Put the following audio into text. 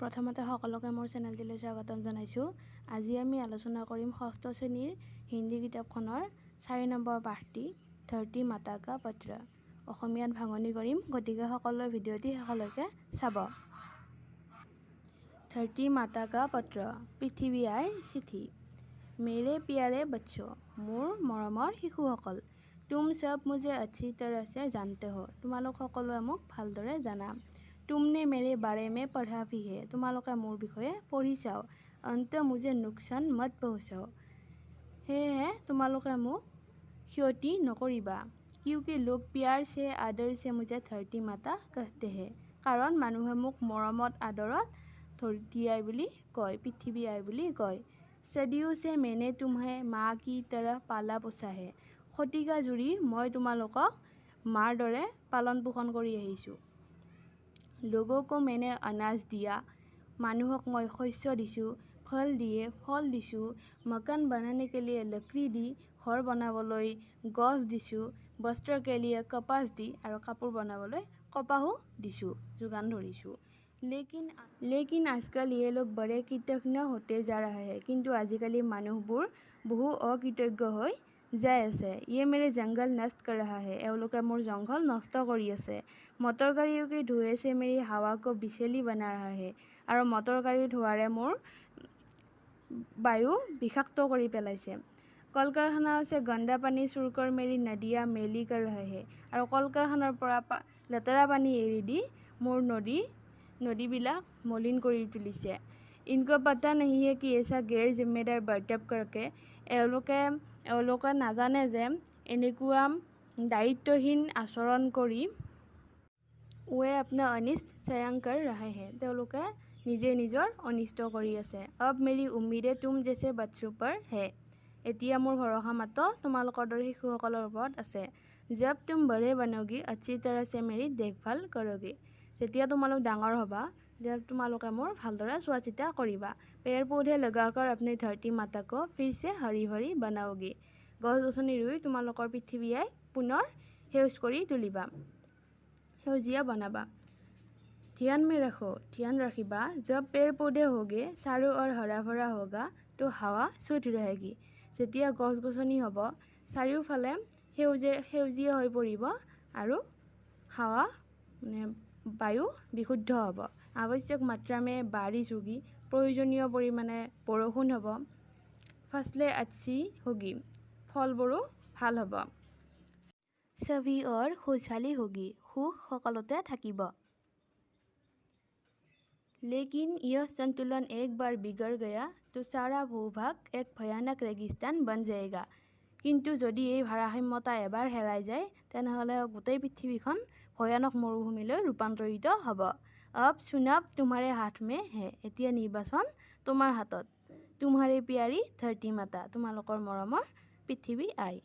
প্ৰথমতে সকলোকে মোৰ চেনেলটিলৈ স্বাগতম জনাইছোঁ। আজি আমি আলোচনা কৰিম ষষ্ঠ শ্ৰেণীৰ হিন্দী কিতাপখনৰ 4 নম্বৰ পাঠটি ধৰতী মাতা কা পত্ৰ। অসমীয়াত ভাঙনি কৰিম, গতিকে সকলোৱে ভিডিঅ'টি শেষলৈকে চাব। ধৰতী মাতা কা পত্ৰ, পৃথিৱী আইৰ চিঠি। মেৰে প্যাৰে বচ্চো, মোৰ মৰমৰ শিশুসকল, তুম সব মুঝে আচ্ছি তৰহ চে জানতে হো, তোমালোক সকলোৱে মোক ভালদৰে জানা। তুমনে মেৰে বাৰে মে পঢ়া ভি হে, তোমালোকে মোৰ বিষয়ে পঢ়িছাও। অন্ত মুঝে নুকচান মত পহুচাও, সেয়েহে তোমালোকে মোক ক্ষতি নকৰিবা। কিউকি লোক প্যাৰ চে আদৰ চে মুঝে ধৰতী মাতা কহতে হে, কাৰণ মানুহে মোক মৰমত আদৰত ধৰতী আই বুলি কয়, পৃথিৱী আই বুলি কয়। সদিও চে মেনে তুমহে মা কি তৰহ পালা পোচা হে, শতিকা জুৰি মই তোমালোকক মাৰ দৰে পালন পোষণ কৰি আহিছোঁ। লোগো কো মেনে অনাজ দিয়া, মানুহক মই শস্য দিছোঁ, ফল দিয়ে ফল দিছোঁ, মকান বনানে কে লিয়ে লকৰি দি, ঘৰ বনাবলৈ গছ দিছোঁ, বস্ত্ৰ কে লিয়ে কপাহ দি, আৰু কাপোৰ বনাবলৈ কপাহো দিছোঁ, যোগান ধৰিছোঁ। লেকিন লেকিন আজকাল ইয়ে লোক বড়ে কৃতঘ্ন হতে যা ৰহা হে, কিন্তু আজিকালি মানুহবোৰ বহু অকৃতজ্ঞ হৈ যাই আছে। ইয়ে মেৰে জংঘল নষ্ট কৰ ৰহা হে, এওঁলোকে মোৰ জংঘল নষ্ট কৰি আছে। মটৰ গাড়ীও কি ধোঁৱে চে মেৰি হাৱা কো বিষেলি বনা ৰহা হে, আৰু মটৰ গাড়ীৰ ধোঁৱাৰে মোৰ বায়ু বিষাক্ত কৰি পেলাইছে। কল কাৰখানা চে গন্দা পানী চুৰ কৰ মেৰি নদিয়া মেলি কৰ ৰহে হে, আৰু কল কাৰখানাৰ পৰা লেতেৰা পানী এৰি দি মোৰ নদীবিলাক মলিন কৰি তুলিছে। ইনকো পাতা নহী হে কি এছা গেৰ জিম্মেদাৰ বৰ্তাৱ কৰকে, এওঁলোকে নাজানে যে এনেকুৱা দায়িত্বহীন আচৰণ কৰি ৱে আপনা অনিষ্ট স্বয়ং কৰ ৰহে হে, তেওঁলোকে নিজে নিজৰ অনিষ্ট কৰি আছে। অব মেৰি উম্মীদে তুম জেছে বচ্চো পৰ হে, এতিয়া মোৰ ভৰসা মাত্ৰ তোমালোকৰ দৰে শিশুসকলৰ ওপৰত আছে। জব তুম বড়ে বনোগি আচ্ছি তৰহ চে মেৰি দেখভাল কৰোগি, যেতিয়া তোমালোক ডাঙৰ হ'বা তেতিয়া তোমালোকে মোৰ ভালদৰে চোৱা চিতা কৰিবা। পেৰ পৌধে লগাকৰ আপনি ধৰতী মাতাকো ফিৰ চে হৰি ভৰি বনাওগি, গছ গছনি ৰুই তোমালোকৰ পৃথিৱী আইক পুনৰ সেউজ কৰি তুলিবা, সেউজীয়া বনাবা। ধ্যান মে ৰাখো, ধ্যান ৰাখিবা, জব পেৰ পৌধে হোগে চাৰো অৰ হৰা ভৰা হোগা তো হাৱা শুদ্ধ ৰহেগি, যেতিয়া গছ গছনি হ'ব চাৰিওফালে সেউজীয়া হৈ পৰিব আৰু হাৱা মানে বায়ু বিশুদ্ধ হ'ব। আৱশ্যক মাত্ৰা মে বাৰিছ হোগি, প্ৰয়োজনীয় পৰিমাণে বৰষুণ হ'ব। ফচলে আচ্ছি হোগি, ফলবোৰো ভাল হ'ব। সভি অৰ খুচহালি হোগি, সুখ সকলোতে থাকিব। লেকিন ইহ সন্তুলন এক বাৰ বিগড় গয়া তো সাৰা ভূভাগ এক ভয়ানক ৰেগিস্তান বন যায়েগা, কিন্তু যদি এই ভাৰসাম্যতা এবাৰ হেৰাই যায় তেনেহ'লে গোটেই পৃথিৱীখন ভয়ানক মৰুভূমিলৈ ৰূপান্তৰিত হ'ব। অব চুনাৱ তোমাৰে হাত মে হে, এতিয়া নিৰ্বাচন তোমাৰ হাতত। তোমাৰে পিয়াৰী ধৰতী মাতা, তোমালোকৰ মৰমৰ পৃথিৱী আই।